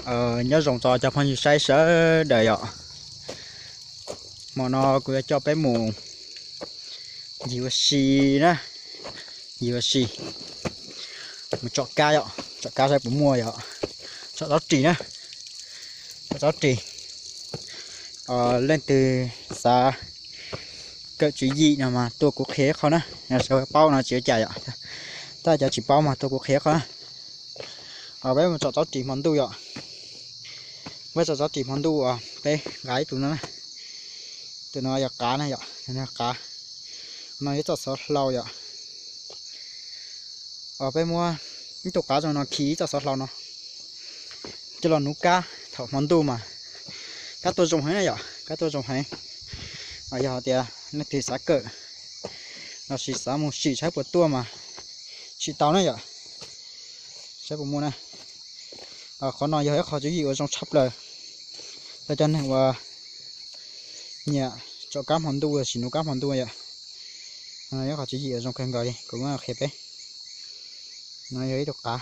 Nyob zoo txog cov phooj ywg saib sawv daws yom. Hmo no kuv yuav coj peb mus yig ua si na, yig ua si, mus tsom kab yom, tsom kab saib puas muaj yom, tsom tsob ris na, tsom tsob ris. Leej twg xav kawm tswv yim no mas tuaj kuv qhia ib qho na, yog sawv paub no tsis ua cas yom, tab cov tsis paub mas tuaj kuv qhia ib qho na. Peb mus tsom tsob ris hmo ntuj yom. Peb tsom tsob ris hmo ntuj uas peb nqa ib tug no na. Tus no yog qav na yom, qav. No yog txoj xov hlau yom. Peb muab ib tug qav zoo no khi ib txoj xov hlau no coj los nuv kab thaum hmo ntuj mas kab tuaj zoo heev na yom, kab tuaj zoo heev. Yog hais tias leej twg xav kawm lossis xav mus sim saib puas tuaj mas sim tau na yom, saib puas muaj na. Qhov no yog ib qho tswv yim uas zoo tshaj plaws rau cov neeg uas nyiam tsom kab hmo ntuj lossis nuv kab hmo ntuj yom. Ib qho tswv yim uas zoo kawg nkaus li kuv muab qhia peb. No yog ib tug qav,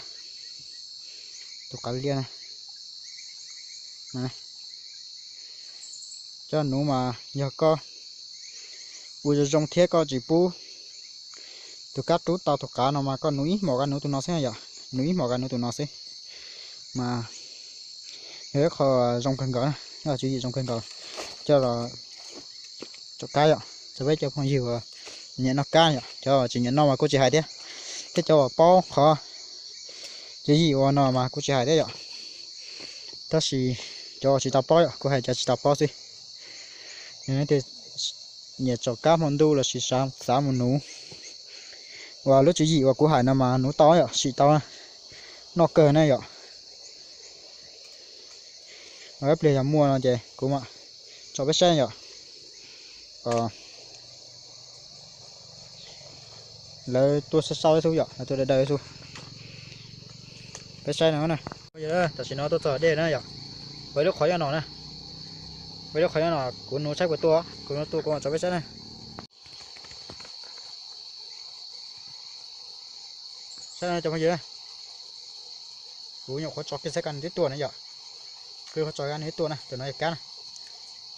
tus qav liaj na. Coj nuv mas yog koj ua zoo zoo thiab koj tsis pub tus kab rub tau tus qav no mas koj nuv ib hmos koj nuv tus no xwb yom, nuv ib hmos koj nuv tus no xwb. Mas yog ib qho zoo kawg nkaus, ib qho tswv yim zoo kawg nkaus coj los tsom kab yom, rau peb cov phooj ywg uas nyiam noj kab yom, cov tsis nyiam noj mas kuj tsis hais thiab. Thiab cov uas paub qhov tswv yim ua no mas kuj tsis hais thiab yom. Tab sis cov uas tsis tau paub yom, kuv hais cov tsis tau paub xwb. Yog leej twg nyiam tsom kab hmo ntuj lossis xav mus nuv uas lub tswv yim uas kuv hais no mas nuv tau yom, sim tau, noj kawg na yom. Ib pliag yog muaj no ces kuv mam tso peb saib yom. Lawv tuaj saib saib ib xub yom, lawv tuaj daws daws ib xub. Peb saib no na. Tam sim no tuaj txog dej na yom. Ua ib lub qhov nyob no na. Ua ib lub qhov nyob no kuv nuv saib puas tuaj, kuv nuv tuaj kuv mam tso peb saib na. Saib no cov phooj ywg, kuv nyuam qhuav tso kiag saib koj nws twb tuaj na yom. Kuv nyuam qhuav tso nws twb tuaj na, tus no yog kab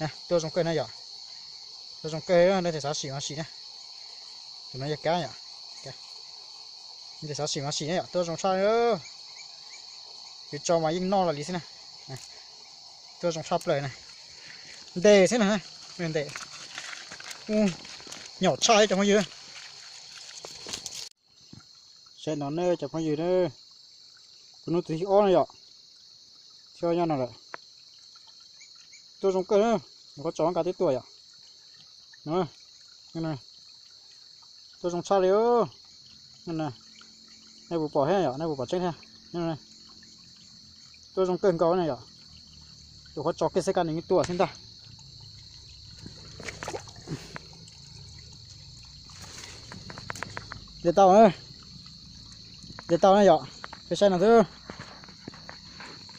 na. Tuaj zoo kawg na yom. Tuaj zoo kawg, leej twg xav sim mas sim na. Tus no yog kab yom. Leej twg xav sim mas sim na yom, tuaj zoo tshaj. Kuv tso mas yeej noj los li xwb na. Tuaj zoo tshaj plaws na. Ntes xwb na, ntes. Nyom tshaj cov phooj ywg. Saib no ne cov phooj ywg na, kuv nuv tus thib ob na yom, thib ob nyob no lawm. Tuaj zoo kawg, nyuam qhuav tso nqa twb tuaj yom. Tuaj zoo tshaj li. Nej puas pom thiab yom, nej puas pom tseeb thiab? Tuaj zoo kawg nkaus na yom. Nyuam qhuav tso kiag xwb kab nws yeej tuaj thiab ntag. Ntes tau na, ntes tau na yom, peb saib no xwb.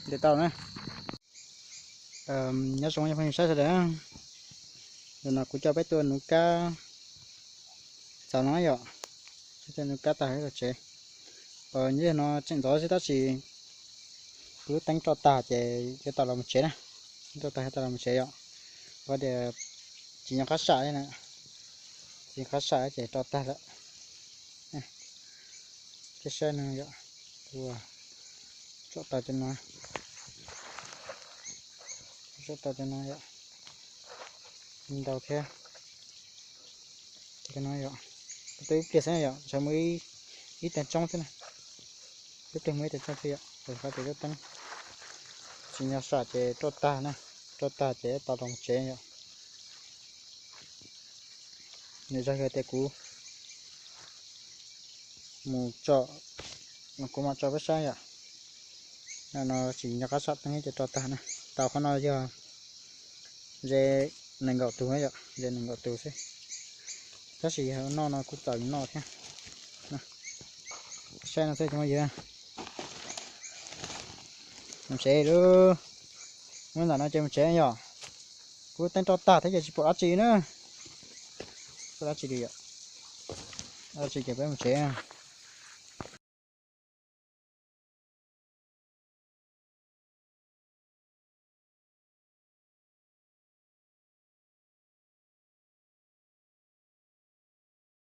Ntes tau na. Nyob zoo cov phooj ywg saib sawv daws, ntawm no kuv coj peb tuaj nuv kab txaus no yom, peb tuaj nuv kab tag lawm tsev. Yog no tseem ntxov xwb tab sis kuv lub teeb roj tag ces yuav tau los mus tsev na, roj tag yuav tau los mus tsev yom, vim tias tsis nyob qab sam na, tsis nyob qab sam ces roj tag lawm. Peb saib no yom, kuv tsom taws cov no, tsom taws cov no yom, ntau thiab. Cov no yom, twb ib pliag xwb yom, tshuav muaj ib teev tsoob xwb na, ib pliag muaj ib teev tsoob xwb yom, rau qhov tias lub teeb tsis nyob sam ces roj tag na, roj tag ces tau los tsev yom. Nws zog yog tias kuv mus tso, kuv mam tso peb saib yom. No tsis nyob qab sam teeb ces roj tag na. Tau qhov no yog ze nees nkaum tus yom, ze nees nkaum tus xwb. Tab sis yog noj no kuj txaus noj thiab. Saib no xwb cov phooj ywg. Mus tsev lawm, muab ntawm no ces mus tsev yom. Kuv teeb roj tag thiab ces tsis pom dab tsi na. Pom dab tsi li yom. Dab tsi ces peb mus tsev.